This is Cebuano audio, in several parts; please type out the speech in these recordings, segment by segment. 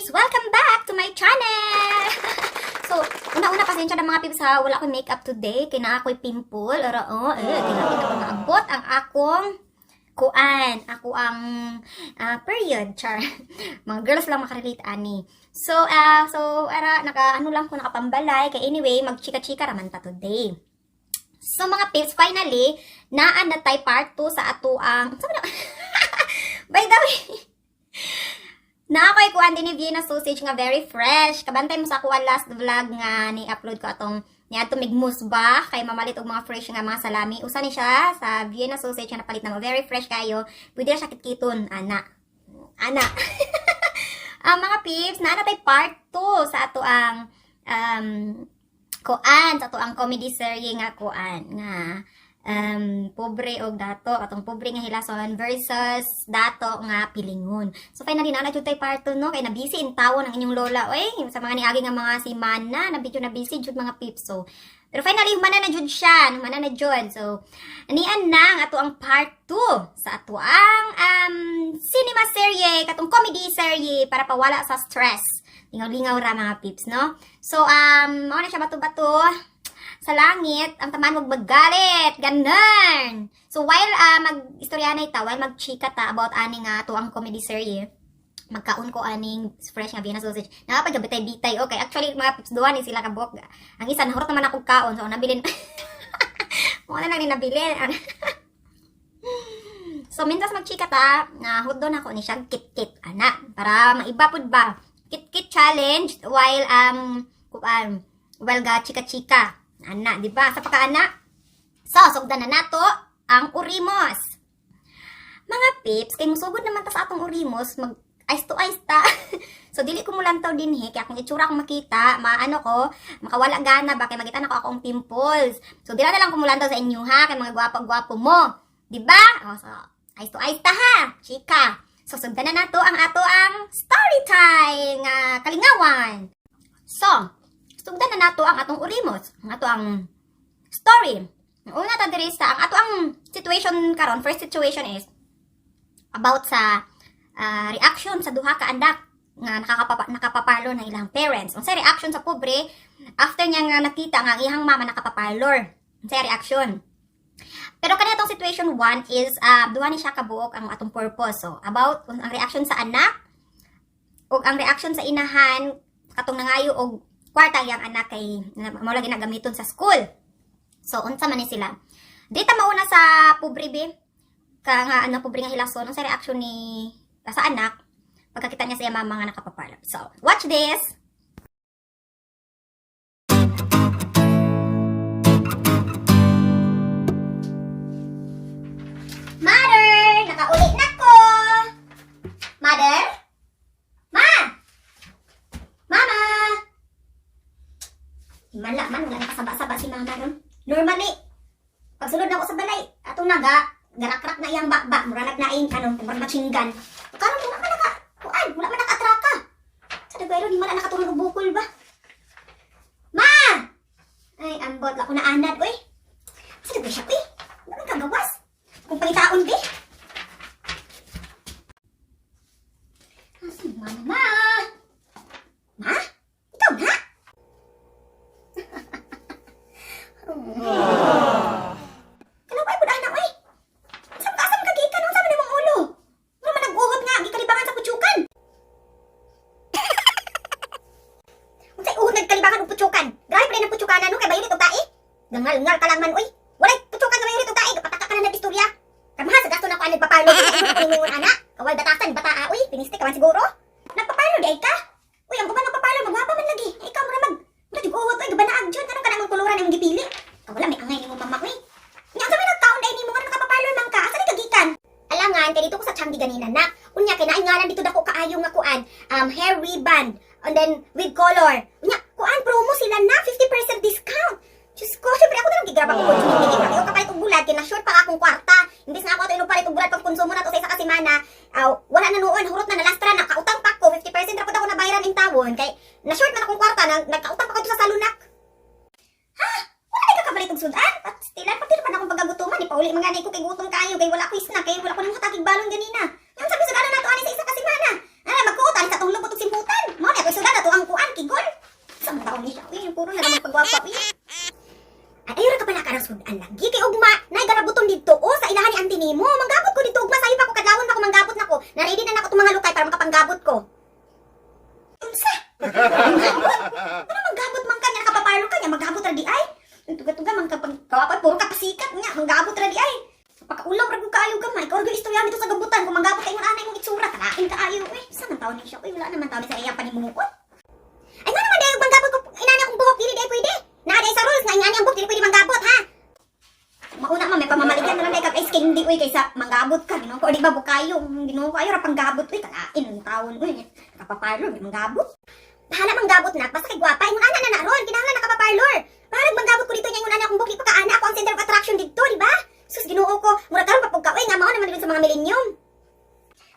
Peeps! Welcome back to my channel! So, una-una, pasensya na, mga peeps, ha. Wala akong makeup today. Kay naa ako'y pimple. Ora, oh, eh, tinapit ako naabot ang akong kuan. Ako ang period. Char. Mga girls lang makarelate ani. So, ara, naka, ano lang ko, nakapambalay. Kay anyway, magchika-chika raman ta today. So, mga peeps, finally, naa na tay part 2 sa ato ang... Sa na? By the way, na ako'y kuan din ni Vienna sausage nga very fresh. Kabantay mo sa ako last vlog nga ni-upload ko atong niadto migmus ba kay mamalit og mga fresh nga mga salami. Usa ni siya sa Vienna sausage nga napalit na very fresh kayo. Pwede na siya kitkiton, ana. Ana. Ang mga peeps, naa na tay part 2 sa ato ang kuan, sa ato ang comedy series nga kuan nga pobre og dato, atong pobre nga hilason versus dato nga pilingon. So finally na na jud tay part 2, no, kay na busy in tawon ang inyong lola oy sa mga niagi nga mga simana na video, na busy jud, mga peeps. So pero finally humana na jud siya, humana na jud. So nian na ang ato ang part 2 sa ato ang cinema serye, katong comedy serye para pawala sa stress. Lingaw-lingaw ra, mga peeps, no? So mao na siya, bato-bato sa langit, ang tamaan wag magalit, ganun. So while mag-istorya na ita, while mag-chika ta about ani nga ato ang comedy series, magkaon ko aning fresh nga Vienna sausage. Nakapagabitay-bitay, okay. Actually, mga peeps, duha ni sila kabuok. Ang isa, nahurot naman akong kaon, so nabilin. Mao na lang ni nabilin. So, mintas magchika ta, na hotdon ako ni siya kit-kit, ana, para maiba pud ba. Kit-kit challenge while kuan, while ga chika-chika. Ana, di ba? Sa pagkaana. So, sugdan na nato ang urimos. Mga peeps, kay musugod naman ta sa atong urimos, mag eyes to eyes ta. So dili ko mulantaw dinhi kay akong itsura akong makita, maano ko, makawala gana ba kay makita nako akong pimples. So dili na lang ko mulantaw sa inyo ha, kay mga gwapa-gwapo mo. Di ba? Oh, so eyes to eyes ta ha, chika. So sugdan na nato ang ato ang story time nga kalingawan. So, sugdan na nato ang atong urimos, ang ato ang story. Ang una ta diri sa ang ato ang situation karon, first situation is about sa reaction sa duha ka anak nga nakapaparlor ng ilang parents. Unsay reaction sa pobre after niya nga nakita nga ang iyang mama nakapaparlor? Unsay reaction? Pero kani atong situation 1 is duha ni siya kabuok ang atong purpose. So about ang reaction sa anak ug ang reaction sa inahan katong nangayo og kwarta iyang anak kay mao lagi nagamiton sa school. So unsa man ni sila? Di ta mauna sa pobre be. Ka nga ano, pobre nga hilason, unsa reaction ni sa anak pagkakita niya sa iyang mama nga nakapaparlor. So, watch this. Mother, nakauli na ko. Mother? Ma! Mama! Himala man, wala nakasaba-saba si mama ron. Normally, pagsulod na ako sa balay, atong naga, garakrak na iyang bakba, mura na ing, ano, mura machine gun. Karon wala man naka, kuan, wala man naka-atraka. Sa dagayro, di man na nakatulog og bukol ba? Ma! Ay, ambot, ako na anad, uy. Sa dagay siya, uy. Wala man kagawas. Kung pangitaon, di. Asa mama, ma? Ma? Ikaw na? Kalaway po anak, uy. Saan ka gikan? Unsa man imong ulo? Mura man nag-uhot nga gikalibangan sa putsukan. Unsay uhot nagkalibangan og putsukan? Grabe pa rin ang putsukanan no kay bayulit og tae. Gangal-ngal ka lang man, uy. Walay putsukan nga bayulit og tae, gapataka ka na nag-istorya. Kamahal sa gasto na ko ang nagpaparlo kay imo ko ningon ana. Kawal datasan bata uy, pinistik ka man siguro. Nagpaparlo di ay ka. Uy, ang uban nagpaparlo magwapa man lagi. Ikaw mura mag mura jud uhot uy, gabanaag jud. Anong kanang kuluran imong gipili? Kawala may angay nimo mama, uy. Nya unsa may nagkaon dai nimo nga nakapaparlor man ka? Asa ni ka gikan? Alangan kay dito ko sa Changi ganina na. Unya kay naay ngalan dito dako kaayo nga kuan, hair reband and then with color. Unya kuan, promo sila na 50% discount. Diyos ko, syempre ako na lang gigrab ako opportunity. Kay ako kapalit og bulad kay na short pa akong kwarta. Imbes nga ako ato inupalit og bulad pag konsumo na to sa isa ka semana, aw, wala na noon, hurot na, nalastra na, kautang pa ko, 50% ra pud ako nabayaran in tawon kay na short man akong kwarta, na, nagkautang pa ko sa salunak. Ha? Wala na ka kapalit og sudan? At stilan pati pa na akong pagagutuman, di pauli man gani ko kay gutom kayo, kay wala ko snack, kay wala ko nang hatagig balon ganina. Yung sabi sa na to ani sa isa ka semana. Ana magkuot ani sa atong lubot og simputan. Alagi kay ugma, nay galabuton didto o sa ilahan ni auntie nimo. Manggabot ko didto ugma, sayo pa ko, kadlawon pa ko, manggabot nako. Na-ready na nako tong mga lukay para makapanggabot ko. Unsa? Manggabot? Ano manggabot man ka niya, nakapaparlor ka niya, manggabot ra di ay? Ang tuga-tuga man ka pag kawapay puro ka pasikat niya, manggabot ra di ay. Pakaulaw ra gud kaayo gamay. Ikaw ra gyud istoryahan dito sa gabutan kung manggabot kay ingon ana imong itsura, kalain kaayo eh. Sa man taon ni siya? Uy, wala naman taon ni sa iyang panimuot. Ay, nga naman dahil manggabot ko inani akong buhok, dili dai pwede. Naa dai sa rules nga ingani ang buhok dili pwede manggabot, ha. Mauna man may pamamaligyan na lang dai kag ice candy uy kaysa manggabot ka, Ginoo ko, di ba bukayo, Ginoo ko, ayo ra panggabot uy, kalain ang taon uy, nakapaparlor manggabot. Bahala manggabot na, basta kay gwapa, ingon ana na na ron, kinahanglan nakapaparlor. Bahala manggabot ko dito nya ingon ana akong buhok, di pa kaana ako ang center of attraction didto, di ba? Sus, Ginoo ko, murag karon pa pug ka uy, nga mao naman dito sa mga millennium.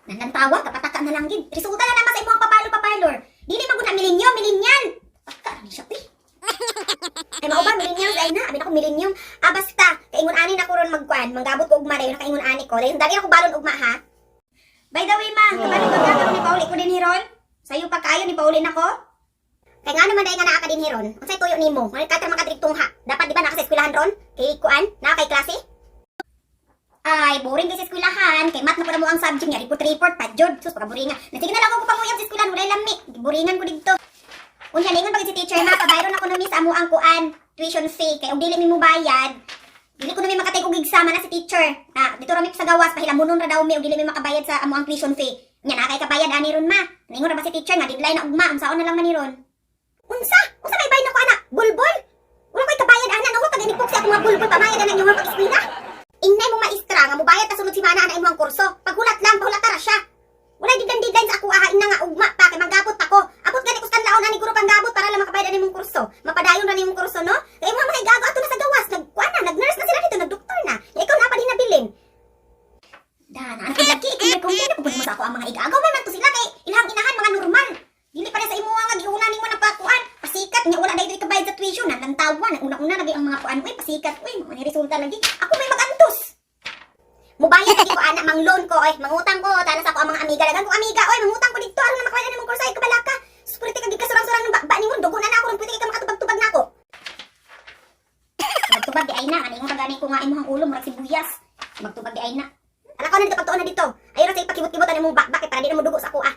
Nanantawa, kapataka na lang gid. Resulta na naman sa imong paparlor paparlor. Dili man gud na millennium, millennial. Pataka ra ni siya uy. Ay, mao ba millennials ay na, abi na ko millennium. Ah, basta kay ingon ani na ko ron magkuan, manggabot ko ugma dayon, nakaingon ani ko. Dayon dali ako balon ugma, ha. By the way, ma, kabalo ka nga ni pauli ko dinhi ron? Sayo pa kaayo ni pauli nako. Kay nga naman dai nga naa ka dinhi ron? Unsay tuyo nimo? Nganong ka man ka tungha? Dapat di ba naa ka sa eskwelahan ron? Kay kuan, naa kay klase? Ay, boring kay sa eskwelahan. Kay math na ko na mo ang subject niya. Report, report, pa jud. Sus, pagka-boringa. Sige na lang ako panguyab sa eskwelahan. Walay lami. Boringan ko didto. Unya, ningon pag si teacher, ma, pabayron ako nami sa amo ang kuan, tuition fee. Kay og dili mi mo bayad, dili ko nami makatay og exam na si teacher. Na, dito ra mi sa gawas, pahilamunon ra daw mi og dili mi makabayad sa amo ang tuition fee. Nya na kay kabayad ani ron, ma. Ningon ra ba si teacher nga deadline na ugma, unsaon na lang man ni ron? Unsa? Unsa may bayad nako ana? Bulbul? Wala ko'y kabayad ana, nawa kag inipok sa akong mga bulbul pamayad ana inyong pag-eskwela. Ingay mong maestra nga mubayad ta sunod semana ana imong kurso. Paghulat lang, pahulat ra siya. Wala deadline deadline sa ako aha, ina nga ugma pa kay manggabot pa ko. Abot gani ko sa kanlaon ani guro panggabot para lang makabayad ani imong kurso. Mapadayon ra nimong kurso, no? Kay imong mga igago ato na sa gawas, nagkuan na, nag-nurse na sila dito, nagdoktor na. Ya ikaw na pa din nabilin. Dan, ano lagi kung compare na mo sa ako ang mga igagaw may man to sila kay ilang inahan mga normal. Dili pa sa imo nga giuna nimo na pakuan. Pasikat nya wala daytoy kabayad sa tuition na nantawa na una-una lagi ang mga kuan uy, pasikat uy, mao ni resulta lagi. Ako may magantos. Mubayad lagi ko ana, mang loan ko oy, mangutang ko tana sa ako ang mga amiga, dagan ko amiga oy, mangutang ko didto aron na makabayad nimong kurso ay kabalaka. Sus, pwede ka gikasurang-surang ng ba nimo, dugo na na ako ron, pwede ka makatubag-tubag na ako. Tubag-tubag di ay na, ani mo kagani ko nga imong ulo murag sibuyas. Tubag-tubag di ay na. Ala ko na dito, pagtuon na dito. Ayo ra sa ipakibot-kibot ani mong bakbak eh, para di na mo dugo sa ako ah.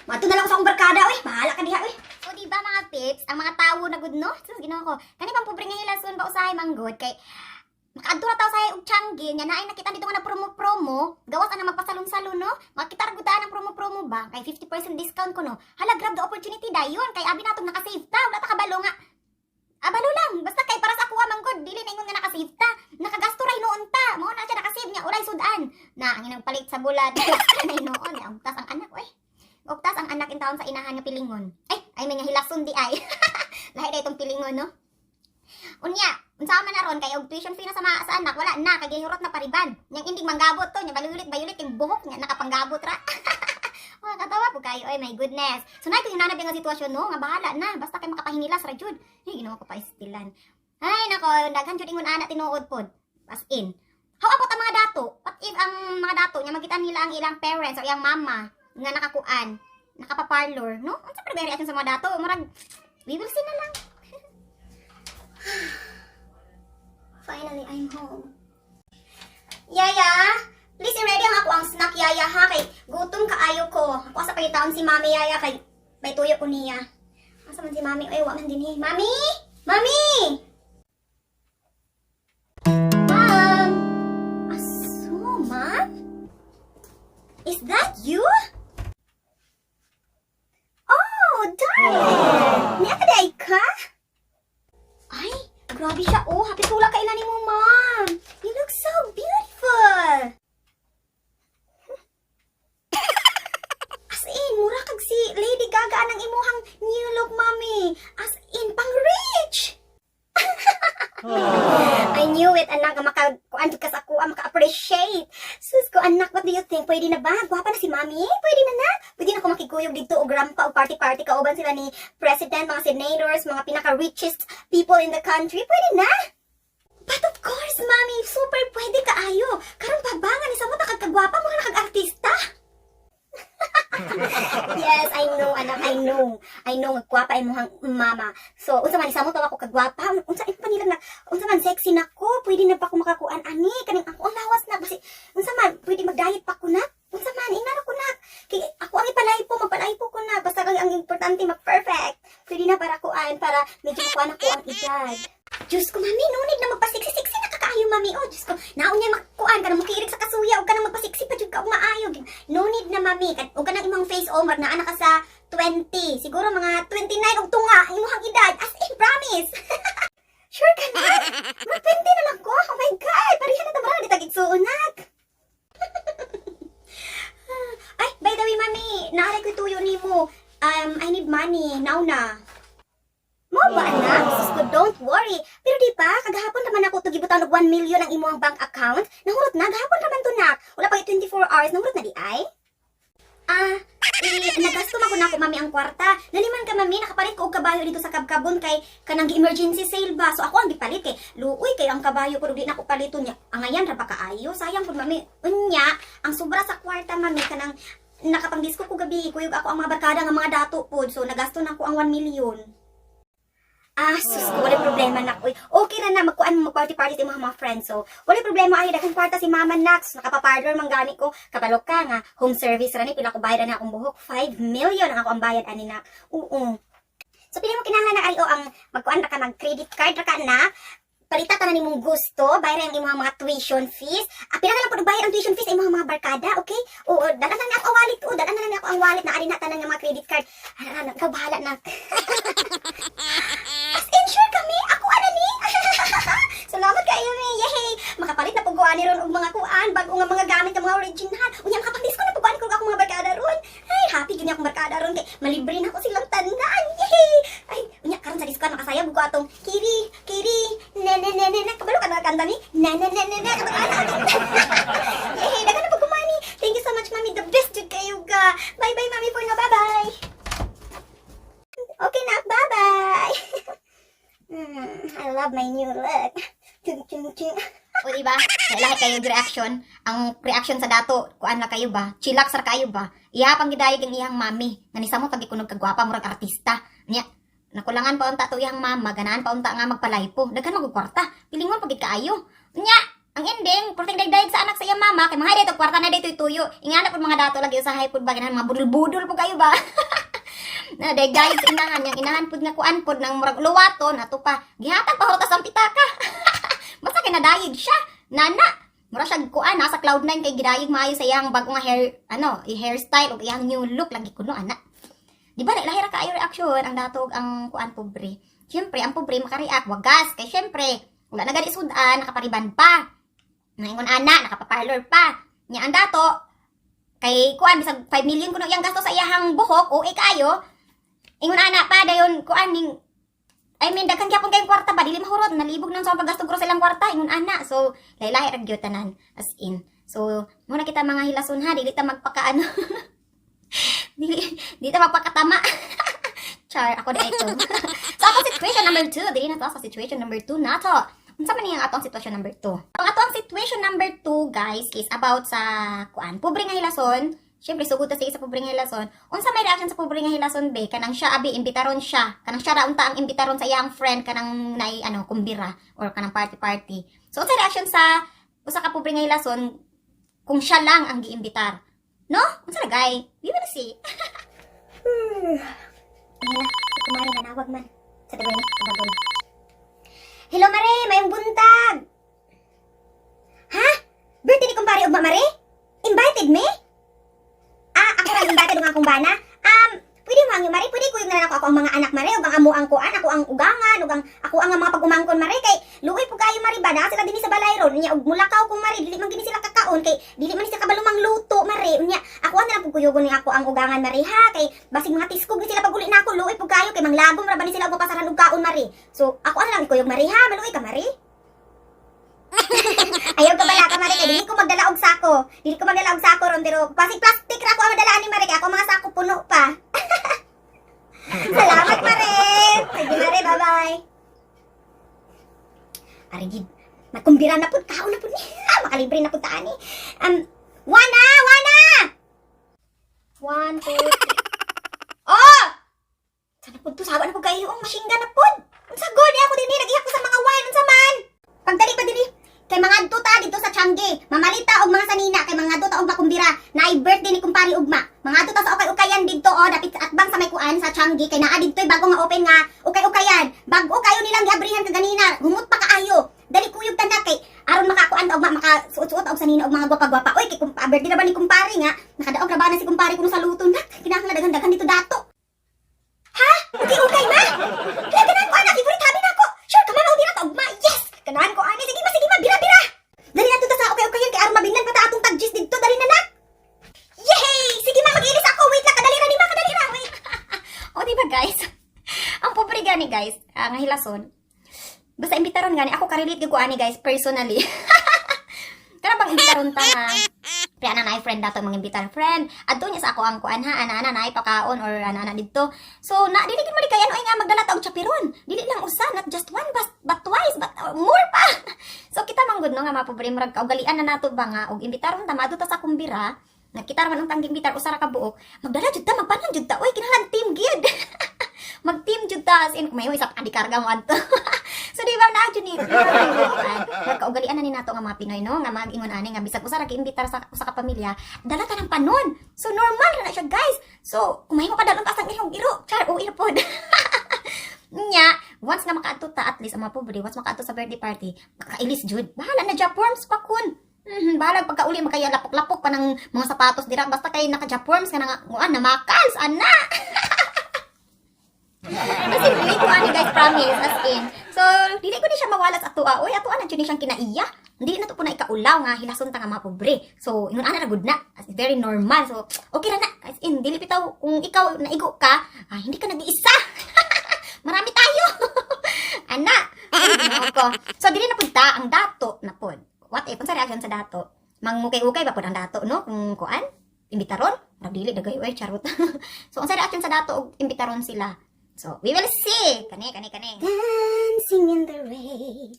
Mato na lang ako sa akong barkada oy, bahala ka diha oy. O di ba mga pips, ang mga tawo na gud, no? Sus, Ginoo ko. Kani bang pobre nga hilason ba usahay manggod kay makaadto ra ta usahay og Changi nya naay nakita dito nga na promo-promo, gawas ana magpasalon-salon, no? Makita ra gud ang promo-promo ba kay 50% discount ko, no. Hala, grab the opportunity dayon kay abi natong naka-save ta, wala ta kabalo nga. Abalo lang, basta kay para sa akuha manggod, dili na ingon nga naka-save ta. Nakagasto ra hinuon ta. Mao na siya naka-save niya, ulay sudan. Na ang inang palit sa bulad. Na hinuon, ugtas ang anak oy. Ugtas ang anak intawon sa inahan nga pilingon. Ay, ay may nga hilason di ay. Lahi na itong pilingon, no? Unya, unsa man na ron kay og tuition fee na sa mga sa anak, wala na kay gihurot na pariban. Nyang indig manggabot to, nya bayulit bayulit yung buhok niya nakapanggabot ra. Mga katawa po kayo, ay my goodness. So na ko yung nanab nga sitwasyon, no, nga bahala na basta kay makapahingilas ra jud. Ay, Ginoo ko, paistilan. Ay nako, daghan jud ingon ana tinuod pod. As in. How about ang mga dato? What if ang mga dato nya makita nila ang ilang parents or iyang mama nga nakakuan, nakapaparlor, no? Unsa pa ba reaction sa mga dato? Murag we will see na lang. Finally, I'm home. Yaya, please ready ang ako ang snack, Yaya, ha, kay gutom kaayo ko. Ako sa pagitaon si Mami, Yaya, kay may tuyo ko niya. Asa man si Mami? Ay, wa man dinhi. Mami! Mami! Mom! Aso, Mom? Is that you? Oh, darling! Naa ka ka? Ay, grabe siya. Oh, happy tula kay ni mo, Mom. You look so beautiful. As in, mura kag si Lady Gaga ang imuhang new look, Mommy. As in, pang rich. I knew it, anak, nga maka, kuan ka sa ako, maka-appreciate. Sus ko, anak, what do you think? Pwede na ba? Gwapa na si Mami? Pwede na na? Pwede na ako makikuyog dito o grandpa o party-party kauban sila ni President, mga senators, mga pinaka-richest people in the country. Pwede na? But of course, Mami, super pwede kaayo. Karon pa ba nga ni sa mo kagkagwapa, mga nakag-artista? Yes, I know, anak, I know. I know nga gwapa imong mama. So, unsa man isa mo tawa ko kagwapa? Unsa pa nila na unsa man, sexy na ko, pwede na pa ko makakuan ani kaning ako ang lawas na kasi unsa man, pwede mag-diet pa ko na. Unsa man inara ko na. Kay ako ang ipalay po, magpalay po ko na. Basta ang importante ma-perfect. Pwede na para kuan para medyo kuan ako ang edad. Diyos ko, mami, no need na magpa-sexy-sexy na kakaayo, mami. Oh, Diyos ko, naon niya makuan ka na mukirig sa kasuya, og ka nang magpa-sexy pa jud ka og maayo. No need na, mami. Og kanang imong face, oh, murag naa na ka sa 20. Siguro mga 29 og tunga ang imong edad. As in, promise. Sure ka na? Mag 20 na lang ko. Oh my God, pareha na ta murag di tag igsuonak. Ay, by the way, mami, naa ray ko tuyo nimo. I need money now na. Mo ba, anak? Sus ko, don't worry. Pero di ba, kagahapon naman ako to gibutang og 1 million ang imong bank account. Nahurot na, gahapon naman to, nak. Wala pa 24 hours, nahurot na di ay? Ah, eh, nagasto man ko na ako, mami, ang kwarta. Naliman ka, mami, nakapalit ko og kabayo dito sa Kabkabon kay kanang emergency sale ba. So ako ang gipalit kay luoy kay ang kabayo pero di na ako paliton niya. Angayan ra pa kaayo, sayang pud, mami. Unya, ang sobra sa kwarta, mami, kanang nakapang-disco ko gabi, kuyog ako ang mga barkada nga mga dato pod. So nagasto na ako ang 1 million. Ah, sus ko, wala problema, nak. Uy, okay ra na, magkuan mo, mag-party-party sa imong mga friends. So, wala problema ay daghang kwarta si mama, nak. Nakapaparlor man gani ko. Kabalo ka nga, home service ra ni, pila ko bayad na akong buhok. 5 million ang ako ang bayad ani, nak. Oo. So, pili mo kinahanglan na ay o ang magkuan ra ka, mag credit card ra ka na. Palita tanan nimong gusto, bayad ang imong mga tuition fees. Ah, pila na lang pud bayad ang tuition fees sa imong mga barkada, okay? Oo, dala na ako ang wallet, oo, dala na lang ako ang wallet na ari na tanan nga mga credit card. Ah, na, ikaw bahala na. As in, sure kami? Ako ana ni? Salamat kayo, mi. Yay! Makapalit na pug ani ron og mga kuan, bago nga mga gamit nga mga original. Unya makapag-disco na pug ani ko akong mga barkada ron. Ay, happy gyud akong barkada ron kay malibre na ako silang tanan. Yay! Ay, unya karon sa disco makasayab ko atong kiri, kiri, na na na na na. Kabalo ka na kanta ni? Na na na na na. Katong ana. Yay! Daghan na pug money. Thank you so much, mami. The best jud kayo ka. Bye bye, mami, for now. Bye bye. Okay na, bye-bye. I love my new look. Chung, chung, chung. O di ba? Lahi kayo og reaction. Ang reaction sa dato, kuan la kayo ba? Chillax ra kayo ba? Iya pang gidayeg ang iyang mami. Nga ni samot pag ikunog kagwapa, murag artista. Nya, nakulangan pa unta to iyang mama, ganahan pa unta nga magpalaypo. Daghan man kwarta. Pilingon pagid kaayo. Nya, ang ending, perting dayeg sa anak sa iyang mama, kay mga dito kwarta na dito tuyo. Ingana pud mga dato lagi usahay pud ba, ganahan mga budol-budol pud kayo ba? Na dayeg sa inahan, yang inahan pud nga kuan pud nang murag luwaton ato pa. Gihatag pa hurotas ang pitaka. Basta kay nadayeg siya. Nana, mura siya kuan nasa cloud nine kay gidayeg maayo sa iyang bago nga hair ano, i hairstyle ug iyang new look lagi kuno ana. Di ba lahi ra kaayo reaksyon ang dato ug ang kuan pobre. Syempre ang pobre makareact wagas kay syempre wala na gani sudan, nakapariban pa. Naingon ana, nakapaparlor pa. Nya ang dato kay kuan bisag 5 million kuno iyang gasto sa iyahang buhok o kaayo. Ingon ana pa dayon kuan ning, I mean, daghan gyapon kayong kwarta ba, dili mahurot, nalibog nang sa paggasto ko sa ilang kwarta, ingon ana. So, lahi-lahi ra gyud tanan, as in. So, muna kita mga hilason ha, dili ta magpakaano. Dili ta magpakatama. Char, ako na ito. So, atong situation number 2, dili na to sa situation number 2 na to. Unsa man ang atong situation number 2? Ang atong situation number 2, guys, is about sa kuan, pobre nga hilason. Siyempre, sugod ta sa isa pobre nga hilason. Unsa may reaction sa pobre nga hilason be? Kanang siya abi imbitaron siya. Kanang siya ra unta ang imbitaron sa iyang friend kanang nay ano kumbira or kanang party party. So unsa reaction sa usa ka pobre nga hilason kung siya lang ang giimbitar? No? Unsa na gay? We will see. Ayun na, si kumare nanawag man. Sa tagal ni, tabagon. Hello, Mare, mayong buntag. Ha? Birthday ni kumpare ugma, Mare? Invited me? Ah, ako ra invited ug akong bana. Pwede mo ang Mare, pwede ko yung na ako, ako ang mga anak, Mare, ug ang amo ang kuan, ako ang ugangan, ug ang ako ang mga pag-umangkon, Mare, kay luoy po kayo, Mare ba, naa sila dinhi sa balay ron, unya ug mulakaw ko, Mare, dili man gini sila kakaon kay dili man sila kabalo mangluto, Mare. Unya ako na lang pud kuyugon ni ako ang ugangan, Mare, ha, kay basig mga tiskog ni sila pag uli na ako, luoy pud kayo kay manglagom ra ba ni sila og pasaran og kaon, Mare. So ako na lang ikuyog, Mare, ha, maluoy ka, Mare. Ayaw ka bala ka, Mare, kay dili ko magdala og sako. Dili ko magdala og sako ron pero pasig plastic ra ako ang madala ni Mare kay ako mga sako puno pa. Salamat, Mare. Sige, Mare, bye-bye. Arigid, magkumbira na pud kaon na pud ni. Makalibre na pud ta ani. Wana, Wana. One, two, three. Oh! Sana pud to, sawa na pud kayo ang machine gun na pud. Unsa gud ako dinhi nag-iyak ko sa mga wine, unsa man? Pagdali pa diri. Kay mga adto ta dito sa Changi. Mamalita og mga sanina kay mga adto ta og makumbira. Naay birthday ni kumpare ugma. Mga adto ta sa ukay-ukayan didto oh, dapit sa atbang sa may kuan sa Changi kay naa didto'y bago nga open nga ukay-ukayan. Bag-o kayo nilang giabrihan kaganina. Humot pa kaayo. Dali kuyog ta na kay aron makakuan ta ugma makasuot-suot og sanina og mga gwapa-gwapa. Oy kay birthday na ba ni kumpare nga? Nakadaog ra ba na si kumpare kuno sa luto na? Kinahanglan daghan-daghan dito dato. Ha? Okay, ma. Kaya ganahan ko ana, favorite hobby na ako. Sure, ka ma, maudi na ta ugma. Yes! Ganahan ko ani. Sige ma, sige ma, bira bira. Dali na to sa okay yan kay aron mabingnan pa ta atong tagjis didto. Dali na na. Yay! Sige ma, mag-ilis ako. Wait lang, kadali ra ni ma, kadali ra. Wait. O, di ba guys? Ang pobre gani guys, nga hilason. Basta imbitaron gani, ako ka-relate gyud ko ani guys, personally. Kana bang imbitaron ta nga pre ana naay friend dato mga imbitar friend adto niya sa ako ang kuan ha, ana ana naay pakaon or ana ana didto. So na dili gid mo kay ano ay nga magdala ta og chaperon, dili lang usa, not just one but twice, but more pa. So kita man gud no nga mga pobre, murag kaugalian na nato ba nga og imbitaron ta, maadto ta sa kumbira, nakita man ang tang imbitar usa ra ka buok, magdala jud ta, magpanan jud ta, oy, kinahanglan team gyud, mag team jud ta, as in may isa pa di karga mo adto. So di ba na jud ni nagkaugalian na ni nato nga mga Pinoy no nga mag-ingon ani nga bisag usa ra ka imbitar sa usa ka pamilya, dala ta ng panon. So normal ra na siya guys. So kung mahimo ka dalon ta sa imong iro, char o pod nya, once nga makaadto ta, at least ang mga pobre once makaadto sa birthday party, makailis jud, bahala na forms pa kun. Bahala pagkauli makaya lapok-lapok pa ng mga sapatos dira, basta kay naka forms ka na nga nguan na makals ana. Kasi dili ko ani guys, promise, as in. So, dili ko ni siya mawala sa atua. Oy, atua na jud ni siyang kinaiya. Hindi na to po na ikaulaw nga hilason ta nga mga pobre. So, ingon ana ra gud na. As in, very normal. So, okay ra na. As in, dili bitaw kung ikaw naigo ka, hindi ka nag-iisa. Marami tayo. Ana. Ay, Ginoo ko. So, dili na pud ta ang dato na pod. What if unsa reaction sa dato? Mangukay-ukay ba pod ang dato no kung kuan? Imbitaron? Murag dili dagay oy, charot. So, unsa reaction sa dato og imbitaron sila? So, we will see. Kani, kani, kani. Dancing in the rain.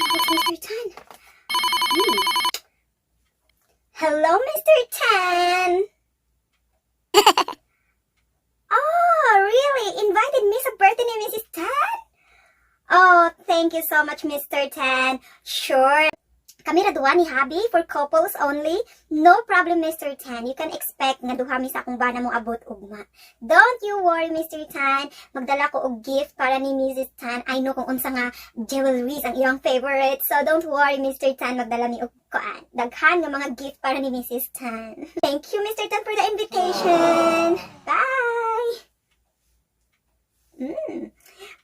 What's Mr. Tan? Hello, Mr. Tan. Oh, really? Invited me sa birthday ni Mrs. Tan? Oh, thank you so much, Mr. Tan. Sure. Kami ra duha ni hubby, for couples only. No problem, Mr. Tan. You can expect nga duha mi sa akong bana mo abot ugma. Don't you worry, Mr. Tan. Magdala ko og gift para ni Mrs. Tan. I know kung unsa nga jewelries ang iyang favorite. So don't worry, Mr. Tan. Magdala mi og kuan. Daghan nga mga gift para ni Mrs. Tan. Thank you, Mr. Tan, for the invitation. Bye!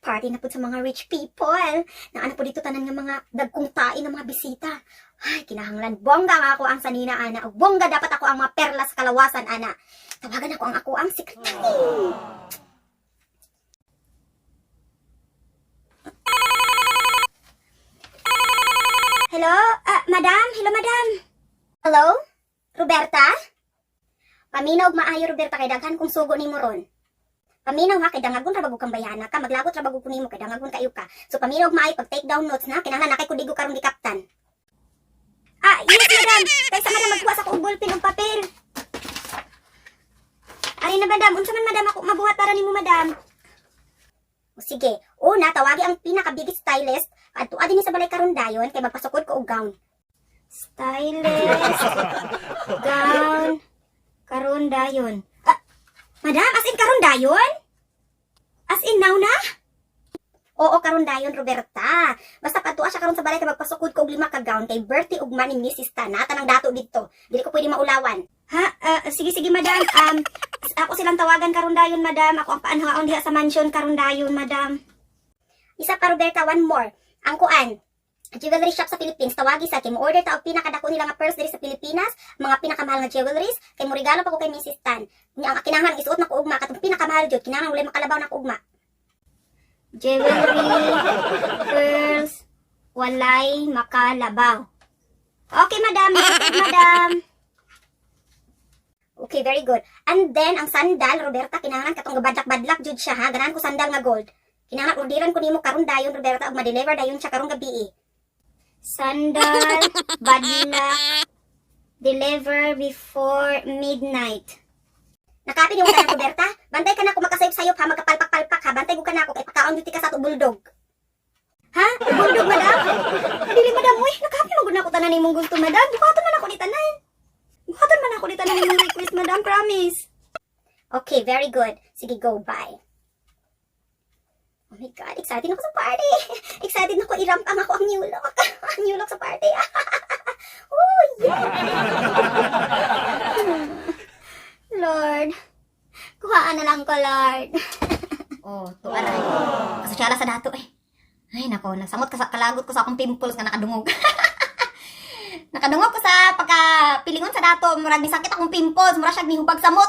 Party na po sa mga rich people. Na ano po dito tanan nga mga dagkong tae ng mga bisita. Ay, kinahanglan. Bongga nga ako ang sanina, ana. Ug bongga dapat ako ang mga perlas sa kalawasan, ana. Tawagan ako ang secretary. Hello? Ah, madam? Hello, madam. Hello? Roberta? Paminaw og maayo, Roberta, kay daghan kong sugo nimo ron. Paminaw ha, kay dangagon ra bagog kang bayana ka, maglagot ra bagog ko nimo kay dangagon kayo ka. So paminaw og maayo pag take down notes na, kinahanglan na kay kudigo karong gikaptan. Ah, yes, madam. Kaysa madam magkuha sa akong ballpen ug papel. Ari na, madam, unsa man madam ako mabuhat para nimo, madam? O sige, una tawagi ang pinaka biggest stylist adto dinhi sa balay karon dayon kay magpasukod ko og gown. Stylist gown karon dayon. Ah, madam, as in karon dayon? As in now na? Oo, karon dayon, Roberta. Basta padtua siya karon sa balay kay magpasukod ko og lima ka gown kay birthday ugma ni Mrs. Tan. Tanang dato didto. Dili ko pwede maulawan. Ha? Ah, sige sige, madam. Ako silang tawagan karon dayon, madam. Ako ang paanhaon diha sa mansion karon dayon, madam. Isa pa, Roberta, one more. Ang kuan, jewelry shop sa Philippines, tawagi sa kay mo order ta og pinakadako nila nga pearls diri sa Pilipinas, mga pinakamahal nga jewelries, kay mo regalo pa ko kay Mrs. Tan. Nya ang kinahanglan isuot na ko ugma katong pinakamahal jud, kinahanglan walay makalabaw na ko ugma. Jewelry, pearls, walay makalabaw. Okay, madam. Noted, madam. Okay, very good. And then, ang sandal, Roberta, kinahanglan katong gabadlak-badlak jud siya, ha? Ganahan ko sandal nga gold. Kinahanglan orderan ko nimo karon dayon, Roberta, ug ma-deliver dayon siya karong gabi. Sandal, badlak, Deliver before midnight. Nakapin yung ka na Berta. Bantay ka na kung makasayop-sayop ha, magkapalpak-palpak ha. Bantay ko ka na ako kay pakaon duty ka sa ato bulldog. Ha? Bulldog, madam? Dili, madam, uy, nakapin mo gud na ako tanan imong gusto, madam. Buhaton man ako ni tanan. Buhaton man ako ni tanan imong request, madam, promise. Okay, very good. Sige, go, bye. Oh my God, excited ako sa party. Excited na ako i-ramp ang ako ang new look. Ang new look sa party. Oh, yeah. Lord. Kuhaan na lang ko, Lord. Oh, tuwa na. Kasosyala sa dato eh. Ay, nako, nasamot ka sa kalagot ko sa akong pimples nga nakadungog. Nakadungog ko sa pagka pilingon sa dato, murag ni sakit akong pimples, murag siya nihubag samot.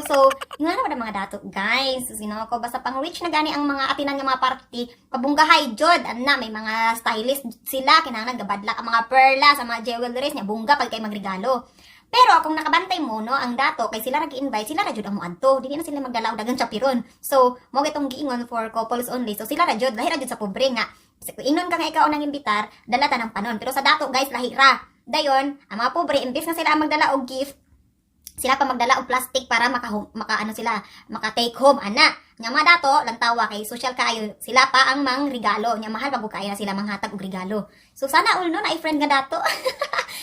So, yung ano ba mga dato, guys? Sino ko basta pang rich na gani ang mga atinan nga mga party, pabunggahay jud, anna may mga stylist sila kinahanglan gabadlak ang mga perlas, ang mga jewelries nya bungga pag kay magregalo. Pero kung nakabantay mo no, ang dato kay sila ra gi-invite, sila ra jud ang moadto. Dili na sila magdala og daghang chapiron. So, mo gitong giingon for couples only. So sila ra jud, lahi ra jud sa pobre nga. Kung ingon ka nga ikaw ang imbitar, dala ta ng panon. Pero sa dato guys, lahi ra. Dayon, ang mga pobre imbes nga sila ang magdala og gift, sila pa magdala og plastic para maka ano sila, maka take home ana. Nya mga dato lantawa kay social kaayo, sila pa ang mang regalo. Nya mahal pag kaayo na sila manghatag og regalo. So sana all no na friend nga dato.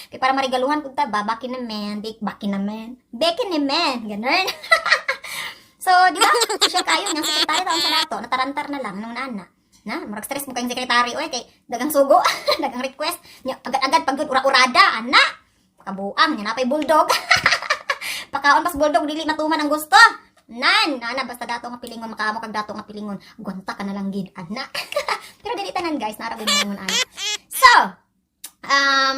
Kay para marigaluhan kog ta ba, baki na man, big baki na man. Beki ni man, ganun. So, di ba? Social kaayo nang sekretary taon sa dato, natarantar na lang nung nana. Na, murag stress mo kayong sekretary oy kay dagang sugo, dagang request. Nya agad-agad pag ura-urada ana. Pakabuang nya napay bulldog. Pakaon pas bulldog dili matuman ang gusto. Nan, nana basta dato nga pilingon makaamo kag dato nga pilingon, gwanta ka na lang gid ana. Pero dili tanan guys, nara gud ingon ana. So,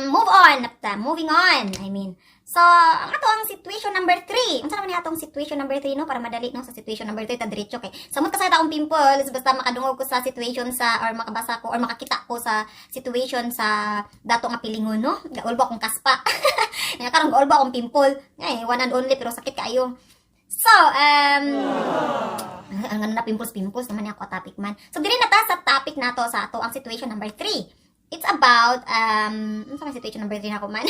move on, napta, moving on. I mean, so ang ato ang situation number 3. Unsa naman ni atong situation number 3 no para madali no sa situation number 3 ta diretso kay. Samot ka sa taong pimples basta makadungog ko sa situation sa or makabasa ko or makakita ko sa situation sa dato nga pilingon no. Gaulbo akong kaspa. Nga karon gaulbo akong pimple. Ay, one and only pero sakit kaayo. So, ang ano na pimples pimples naman ni ako topic man. So diri na ta sa topic nato sa ato ang situation number 3. It's about unsa man situation number 3 nako man?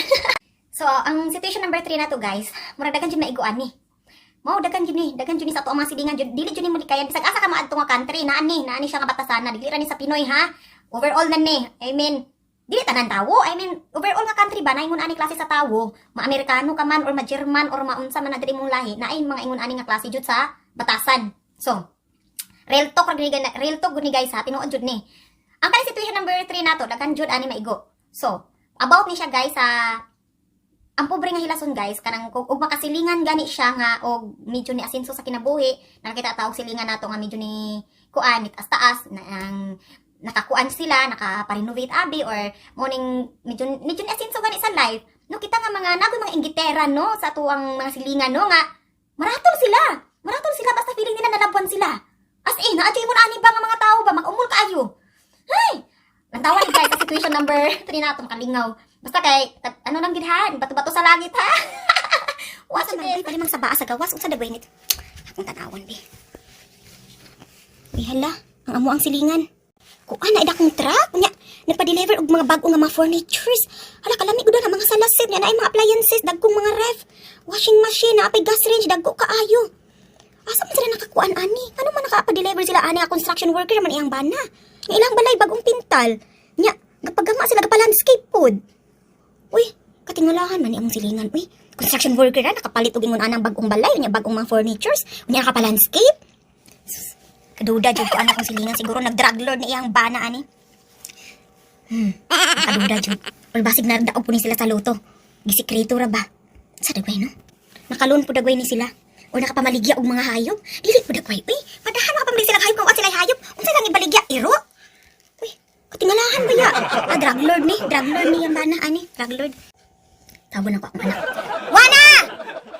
So ang situation number 3 nato guys, murag daghan jud maiguan ni. Mao daghan jud ni, daghan jud ni sa ato ang mga silingan jud, dili jud ni malikayan bisag asa ka maadto nga country, naa ni siya nga batasana, dili ra ni sa Pinoy ha. Overall na ni. I mean, dili tanan tawo. I mean, overall nga country ba naingon ani klase sa tawo, ma-Amerikano ka man or ma-German or maunsa man na diri mong lahi, naay mga ingon ani nga klase jud sa batasan. So, real talk ra gani, real talk gud ni guys ha, tinuod jud ni. Ang kanang situation number 3 nato, daghan jud ani maigo. So, about ni siya guys sa ang pobre nga hilason guys, kanang kung og makasilingan gani siya nga og medyo ni asinso sa kinabuhi, nakita ta og silingan nato nga medyo ni kuan ni taas-taas na ang nakakuan sila, nakapa-renovate abi or morning medyo medyo ni asinso gani sa life. No kita nga mga nagoy mga inggitera no sa atuang mga silingan no nga maratol sila. Maratol sila basta feeling nila nalabuan sila. As in, naa mo na ani ba nga mga tao ba makumul kaayo. Ay, lantawa ni guys sa situation number 3 nato makalingaw. Basta kay ano lang gid ha, bato-bato sa langit ha. Watch Wasa man, this. bi, palimang sa baa sa gawas. Unsa dagway nito? Akong tanawon, bi. Uy, hala. Ang amo ang silingan. Kuan na akong truck. Unya, nagpa-deliver og mga bag-o nga mga furnitures. Hala, kalami gud na mga salasit. Nya naay mga appliances, dagkong mga ref. Washing machine, naapay gas range, dagko kaayo. Asa man sila nakakuan ani? Ano man nakapa-deliver sila ani nga construction worker man iyang bana? Nga ilang balay bagong pintal. Nya, gapagama sila gapa-landscape pod. Uy, katingalahan man ni among silingan. Uy, construction worker ra nakapalit og ingon anang bagong balay, unya bagong mga furnitures, unya nakapa-landscape. Sus, kaduda jud ko anak kong silingan siguro nag-drug lord ni iyang bana ani. Kaduda jud. Or basig nagdaog po ni sila sa lotto. Gisikreto ra ba? Sa dagway no? Nakalon po dagway ni sila. Or nakapamaligya og mga hayop. Dili po dagway. Uy, padahan makapamaligya sila hayop kung wa sila hayop. Unsa lang ibaligya iro? Uy, katingalahan ba ya? Ah, drug lord ni. Drug lord ni ang bana ani. Drug lord. Tawon ako akong anak. Wana!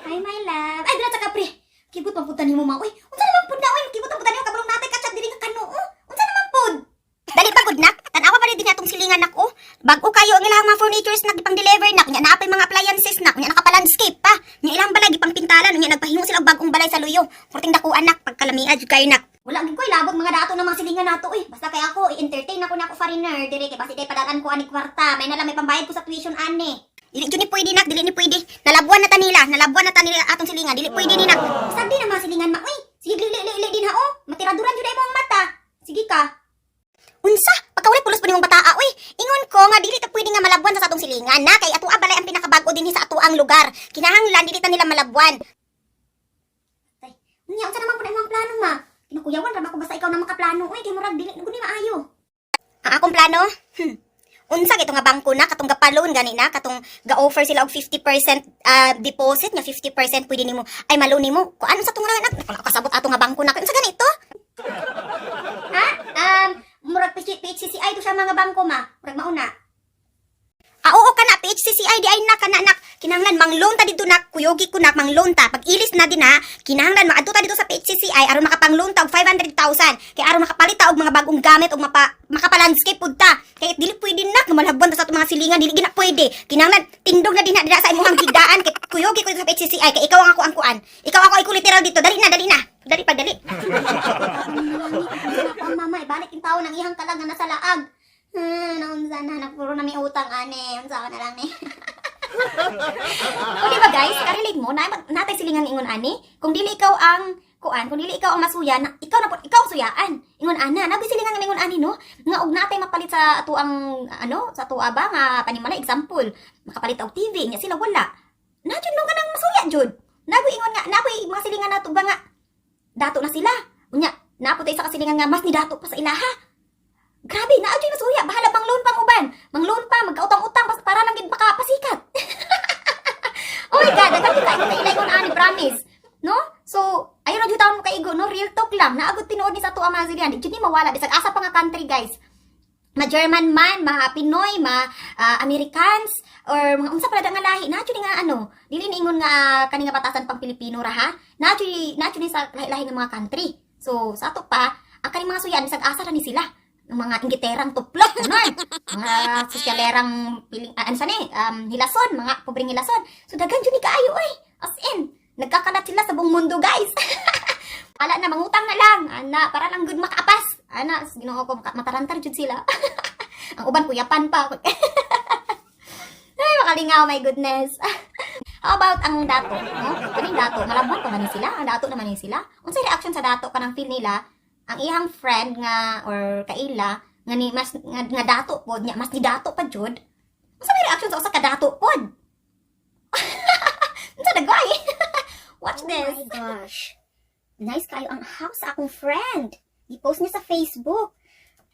Hi my love. Ay, dira sa kapre. Kibot man pud nimo ma. Uy, unsa naman pud na oy? Kibot man pud nimo kabulong natay kachat diri nga kano. Oh. Unsa naman pud? Dali pa gud nak. Tan-awa pa rin din atong silingan nak oh. Bag-o kayo ang ilang mga furnitures nak ipang deliver nak. Nya naa pay mga appliances nak. Nya nakapa-landscape pa. Nya ilang balay gipang pintalan. Nya nagpahimo sila og bagong balay sa luyo. Kurting dakuan nak pagkalamia jud kayo nak. Wala gid koy labot mga dato ng mga silingan nato uy. Basta kay ako i-entertain ako na ako foreigner diri kay basi day padaan ko ani kwarta. May na lang may pambayad ko sa tuition ani. Dili jud ni pwede, nak, dili ni pwede. Nalabuan na ta nila, nalabuan na ta nila atong silingan. Dili pwede ni, nak. Sag di na mga silingan, ma. Uy, sige lili lili din ha oh. Matiraduran jud ay mo ang mata. Sige ka. Unsa? Pagkawala pulos po nimong bataa, uy. Ingon ko nga dili ta pwede nga malabuan sa atong silingan na kay ato balay ang pinakabago dinhi sa atoang lugar. Kinahanglan dili ta nila malabuan. Tay, unya unsa naman pud ang imong plano, ma? Kinakuyawan ra ba ko basta ikaw na makaplano, uy, kay murag dili gud ni maayo. Ang akong plano? Unsa gito nga bangko na katong gapalon gani na katong ga-offer sila og 50% deposit nga 50% pwede nimo ay ma-loan nimo. Kuan sa tong nga nak kasabot ato nga bangko na unsa ganito? Ha? Murag PHCCI to siya mga bangko, ma. Murag mauna. Ah, oo kana PHCCI di ay na kana, nak. Kinahanglan mang-loan ta dito, nak, kuyogi ko, nak, mang-loan ta. Pag ilis na din ha, kinahanglan maadto ta dito sa PHCCI aron makapang-loan ta og 500,000 kay aron makapalit ta og mga bagong gamit og mapa makapa-landscape pud ta. Kay dili pwede, nak, nga malabwan ta sa atong mga silingan, dili gina pwede. Kinahanglan tindog na din na dira sa imong higdaan kay kuyogi ko dito sa PHCCI kay ikaw ang ako ang kuan. Ikaw ako ay literal dito. Dali na, dali na. Dali pa, dali. Ako ang mama, ibalik yung tao ng ihang kalag nga nasa laag. Naunsa na, nagpuro na may utang, ane. Unsa ka na lang ni. O di ba guys, karelate mo na natay silingan ingon ani, kung dili ikaw ang kuan, kung dili ikaw ang masuya, na, ikaw na po, ikaw ang suyaan. Ingon ana, nabi silingan nga ingon ani no, nga og natay mapalit sa ato ang ano, sa atoa ba nga panimala example, makapalit og TV nya sila wala. Na jud no kanang masuya jud. Nagoy ingon nga, nagoy mga silingan nato ba nga dato na sila. Unya, napo tay sa kasilingan nga mas ni dato pa sa ilaha. Grabe, naa jud masuya, bahala pang loan pang uban. Mang loan pa, magkautang-utang para lang gid makapasikat. Oh my God, daghan kita kita ilay kon ani, promise. No? So, ayun na jud taon mo kaigo, no? Real talk lang. Naagot tinuod ni sa ato ang mga zilian. Di jud ni mawala bisag asa pa nga country, guys. Ma German man, ma Pinoy, ma Americans or mga unsa pala nga lahi, naa jud ni nga ano, dili ni ingon nga kani nga batasan pang Pilipino ra ha. Naa jud ni sa lahi-lahi nga mga country. So, sa ato pa, ang kaning mga suyan bisag asa ra ni sila. Ang mga inggiterang tuplok, ganun. Mga sosyalerang piling, ano sa ni, hilason, mga pobreng hilason. So, daghan jud ni kaayo, oy. As in, nagkakalat sila sa buong mundo, guys. Ala na, mangutang na lang. Ana, para lang good makaapas. Ana, Ginoo ko, matarantar jud sila. Ang uban, kuyapan pa. Ay, makalingaw, my goodness. How about ang dato? No? Kaning dato, malabuan pa man ni sila. Ang dato naman ni sila. Unsay reaction sa dato kanang feel nila ang iyang friend nga or kaila nga ni mas nga dato pod nya mas ni dato pa jud. Unsa may reaction sa usa ka dato pod? Unsa dagway? Watch Oh this. my gosh. Nice kayo ang house sa akong friend. I-post niya sa Facebook.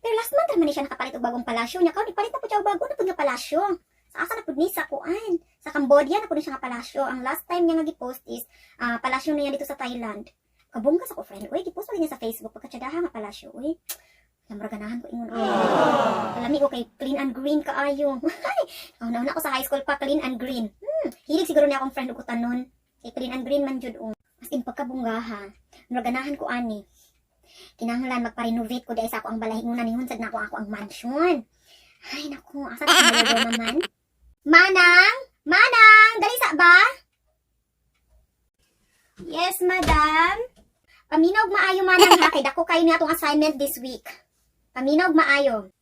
Pero last month naman ni siya nakapalit og bagong palasyo niya. Karon ipalit na pud siya og bago na pud nga palasyo. Sa asa na pud ni sa kuan? Sa Cambodia na pud ni siya nga palasyo. Ang last time niya nga gi-post is palasyo niya dito sa Thailand. Kabungga sa ko friend. Uy, gi-post pa niya sa Facebook pagkatsadaha nga palasyo. Uy, lamra ganahan ko ingon. Kalami ko kay clean and green kaayo. Ay, una-una ko sa high school pa clean and green. Hilig siguro niya akong friend og utanon. Kay clean and green man jud oh. As in pagkabunggaha. Murag ganahan ko ani. Kinahanglan magpa-renovate ko dahil sa ako ang balay nguna ni hunsad na ako ang mansion. Ay naku, asa ta mo naman? Manang! Manang! Dali sa ba? Yes, madam. Paminaw og maayo, manang, ha, kay dako kayo ni atong assignment this week. Paminaw og maayo.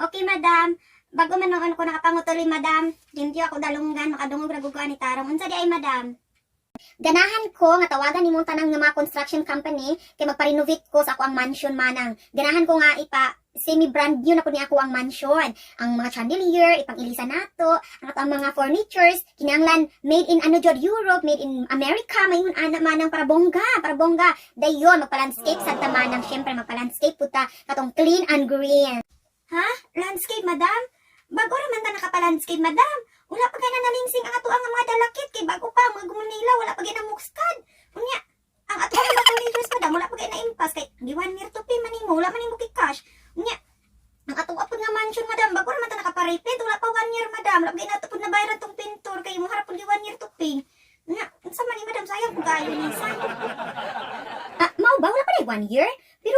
Okay, madam. Bago man noon ko nakapangutuloy, madam. Limpyo ako dalunggan, makadungog ra gud ko ani tarong. Unsa di ay, madam? Ganahan ko nga tawagan nimo tanang nga mga construction company kay magpa-renovate ko sa ako ang mansion, manang. Ganahan ko nga ipa semi brand new na pud ni ako ang mansion. Ang mga chandelier ipang ilisa nato, ang ato ang mga furnitures kinahanglan made in ano jud, Europe, made in America, mayon ana, manang, para bongga, para bongga. Dayon magpa-landscape sad ta, manang, syempre magpa-landscape pud ta katong clean and green. Ha? Landscape, madam? Bago raman ta nakapa-landscape, madam. Wala pa kay na nalingsing ang ato ang mga dalakit kay bago pa ang mga gumanila, wala pa kay na mukskad. Unya, ang ato ang mga furnitures, madam, wala pa kay na impas kay gi 1 year to pay man nimo, wala man nimo kay cash. Unya, ang ato apod nga mansion, madam, bago raman ta nakapa-repaint, wala pa 1 year, madam. Wala pa kay nato pud na bayaran tong pintor kay mo harap pud gi 1 year to pay. Unya, unsa man ni, madam, sayang pud kaayo ni sa. Ah, mao ba wala pa na 1 year? Pero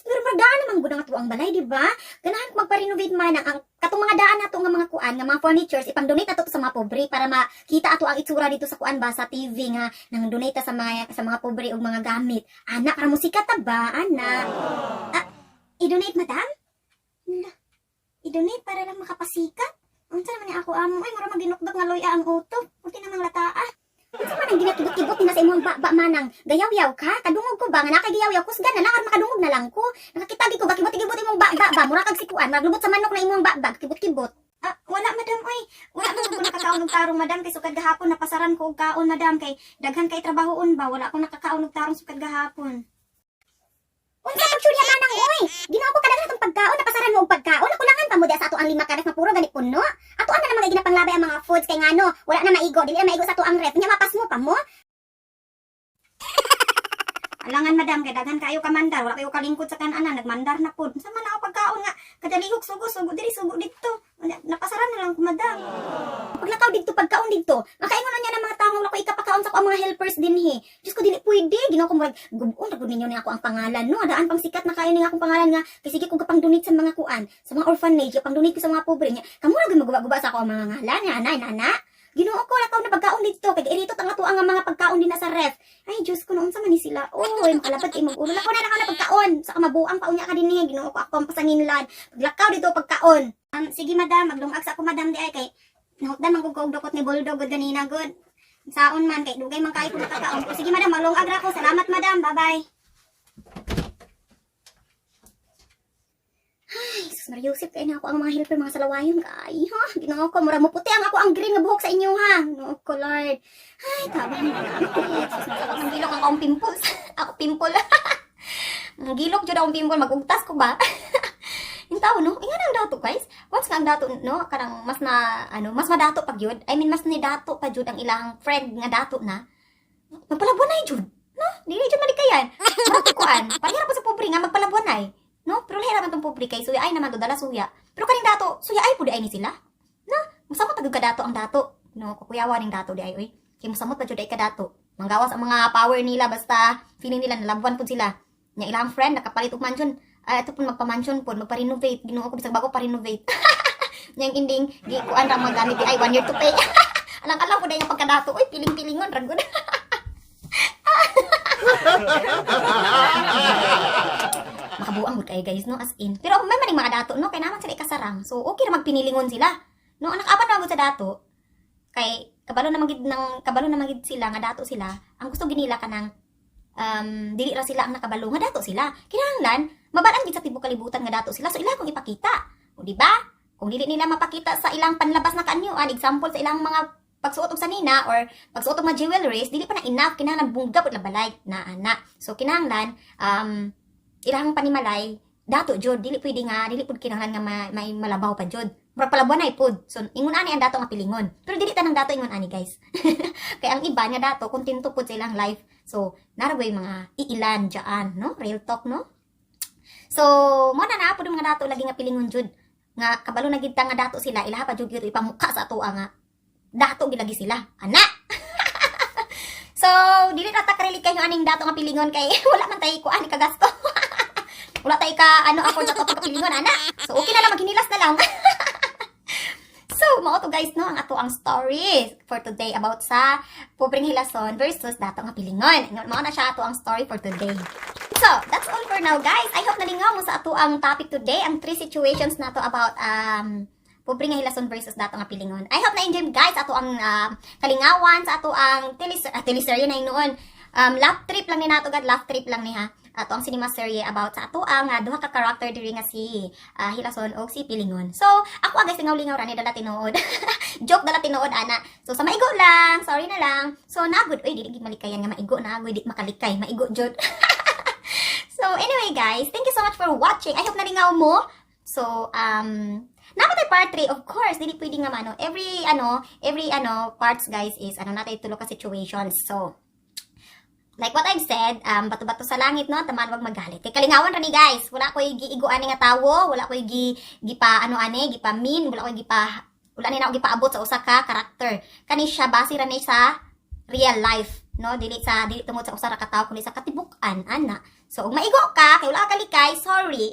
magdaan naman gud ang ato ang balay, di ba? Ganahan ko magpa-renovate man ang katong mga daan nato nga mga kuan nga mga furnitures ipang-donate nato to sa mga pobre para makita ato ang itsura dito sa kuan ba sa TV nga nang donate ta sa mga pobre og mga gamit. Ana para musika ta ba, ana? Ah, i-donate, madam? Hala, i-donate para lang makapasikat? Unsa naman ni ako amo ay, mura maginukdok nga luya ang utok. Unti namang lataa. Unsa man ang ginakibot-kibot ni na sa imong ba, manang? Gayaw-yaw ka? Kadungog ko ba nga nakagayaw-yaw kusgan na lang makadungog na lang ko. Nakakita ko gakibot-kibot imong ba ba, mura kag sikuan, maglubot sa manok na imong ba, kibot-kibot. Ah, wala, madam, oy. Wala man ko nakakaon og tarong, madam, kay sukad gahapon napasaran ko og kaon, madam, kay daghan kay trabahoon ba, wala akong nakakaon og tarong sukad gahapon. Unsa pagsurya, manang, oy? Ginoo ko, kadaghan atong pagkaon, napasaran mo og pagkaon, nakulangan pa mo diya sa ato ang lima ka ref nga puro gani puno. Ato na naman ginapanglabay ang mga foods kay ngano, wala na maigo, dili na maigo sa ato ang ref, nya mapasmo pa mo. Alangan, madam, kay daghan kayo kamandar, wala kayo kalingkod sa kananan, nagmandar na pud. Unsa man ako pagkaon nga kadalihok sugo sugo diri sugo didto. Napasaran na lang ko, madam. Paglakaw didto pagkaon didto, makaingon na niya ng mga tao nga wala ko ikapakaon sa ako ang mga helpers dinhi. Diyos ko, dili pwede. Ginoo ko, murag gubon ra gud ninyo ni ako ang pangalan, no. Daan pang sikat na kayo ni akong pangalan nga kay sige ko kapang donate sa mga kuan, sa mga orphanage, pang donate ko sa mga pobre niya. Kamo ra gyud maguba-guba sa ako ang mga ngalan niya, anay nana. Ginoo ko, lakaw na pagkaon didto kay irito ang ato ang mga pagkaon din na sa ref. Ay Diyos ko, noon sa man ni sila. Oy, makalabad kay mag-ulo. Lakaw na pagkaon. Sa kamabuang pa unya ka dinhi. Ginoo ko, ako ang pasanginlan. Paglakaw didto pagkaon. Sige, madam, maglungag sa ako, madam, di ay kay nahutdan man ko og dukot ni Bulldog gud ganina gud. Saon man kay dugay man kayo ko nakakaon. O, sige, madam, maglungag ra ko. Salamat, madam. Bye-bye. Ay, sus Maria Joseph, kaya na ako ang mga helper, mga salawayon kay, ha? Ginoo ko, mura mo puti ang ako ang green nga buhok sa inyo, ha? Ginoo ko, Lord. Ay, tabang na Sus, ang gilok ang akong pimples. Ako pimple. Ang gilok jud akong pimple, magugtas ko ba? Yung tao, no? Ingan ang dato, guys. Once nga ang dato, no? Karang mas na, ano, mas madato pag yun. I mean, mas ni dato pa jud ang ilang friend nga dato na. Magpalabuanay jud. No? Dili jud malikayan. Murag kuan. Pareha po sa pobre nga magpalabuanay. No? Pero lahi raman tong pobre kay suya ay naman to dala suya. Pero kaning dato, suya ay pud ay ni sila. No? Musamot agad ka dato ang dato. No, kukuyawa ning dato di ay oy. Kay musamot pa jud ay ka dato. Manggawas ang mga power nila basta feeling nila nalabuan pud sila. Nya ilang friend nakapalit og mansion. Ah, ito pud magpa-mansion pud, magpa-renovate. Ginoo ko, bisag bago pa-renovate. Nyang ending, gi kuan ra mga gamit di ay 1 year to pay. Alang alam ko dahil yung pagkadato. Uy, piling-pilingon ra gud. Makabuang gud kayo, guys, no, as in. Pero may maning mga dato, no, kay naman sila ikasarang. So okay ra magpinilingon sila. No, anak apan na gud sa dato. Kay kabalo na magid sila nga dato sila. Ang gusto ginila kanang dili ra sila ang nakabalo nga dato sila. Kinahanglan mabalaan gid sa tibuok kalibutan nga dato sila. So ila kong ipakita. O di ba? Kung dili nila mapakita sa ilang panlabas na kaanyuan, example sa ilang mga pagsuot og sanina or pagsuot og mga jewelries, dili pa na enough, kinahanglan bungga pud na balay na ana. So kinahanglan ilang panimalay dato jud, dili pwede nga dili pud kinahanglan nga may malabaw pa jud. Murag palabuanay pud. So ingon ani ang dato nga pilingon. Pero dili tanang dato ingon ani, guys. Kay ang iba nga dato kontento pud sa ilang life. So nara mga iilan diyaan, no? Real talk, no? So mo na naa pud ang mga dato lagi nga pilingon jud. Nga kabalo na gid ta nga dato sila, ilaha pa jud gyud ipamukha sa atoa nga dato gilagi sila. Ana. So dili ra ta karelate kayo aning dato nga pilingon kay wala man tay kuan kagasto. Wala tay ka ano ako sa pagkapilingon ana. So okay na lang maghinilas na lang. So mao to, guys, no, ang ato ang story for today about sa pobreng hilason versus dato nga pilingon. Mao na siya ato ang story for today. So, that's all for now, guys. I hope nalingaw mo sa ato ang topic today, ang three situations nato about pobre nga hilason versus dato nga pilingon. I hope na-enjoy, guys, ato ang kalingawan sa ato ang teleserye na noon. Laugh trip lang ni nato gad, laugh trip lang ni ha. Ato ang cinema serye about sa ato ang duha ka character diri nga si Hilason og si Pilingon. So, ako ah, guys, lingaw-lingaw ra ni dala tinuod. Joke dala tinuod ana. So sa maigo lang, sorry na lang. So nagud oy, dili gid malikayan nga maigo na agoy, di makalikay, maigo jud. So anyway, guys, thank you so much for watching. I hope nalingaw mo. So naa tay part 3, of course, dili pwede nga mano. Every ano parts, guys, is ano natay tulo ka situations. So like what I've said, bato-bato sa langit, no? Taman wag magalit. Kay kalingawan ra ni, guys. Wala ko'y giiguan nga tawo, wala ko'y gipa ano ani, gipa mean, wala ko'y gipa wala ni na ako gipaabot sa usa ka karakter. Kani siya base ra ni sa real life, no? Dili tungod sa usa ra ka tawo kundi sa katibuk-an ana. So, ug maigo ka kay wala ka kalikay, sorry.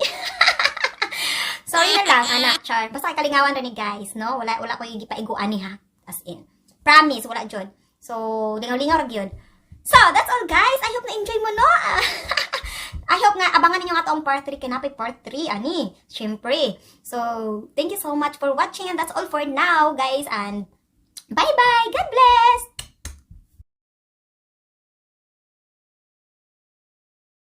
Sorry na lang, anak, char. Basta kalingawan ra ni, guys, no? Wala ko'y gipaiguan ni ha. As in. Promise, wala jud. So, lingaw-lingaw ra gyud. So, that's all, guys. I hope na-enjoy mo, no? I hope nga abangan ninyo nga na to ang part 3 kay napay part 3 ani. Syempre. So, thank you so much for watching and that's all for now, guys, and bye-bye. God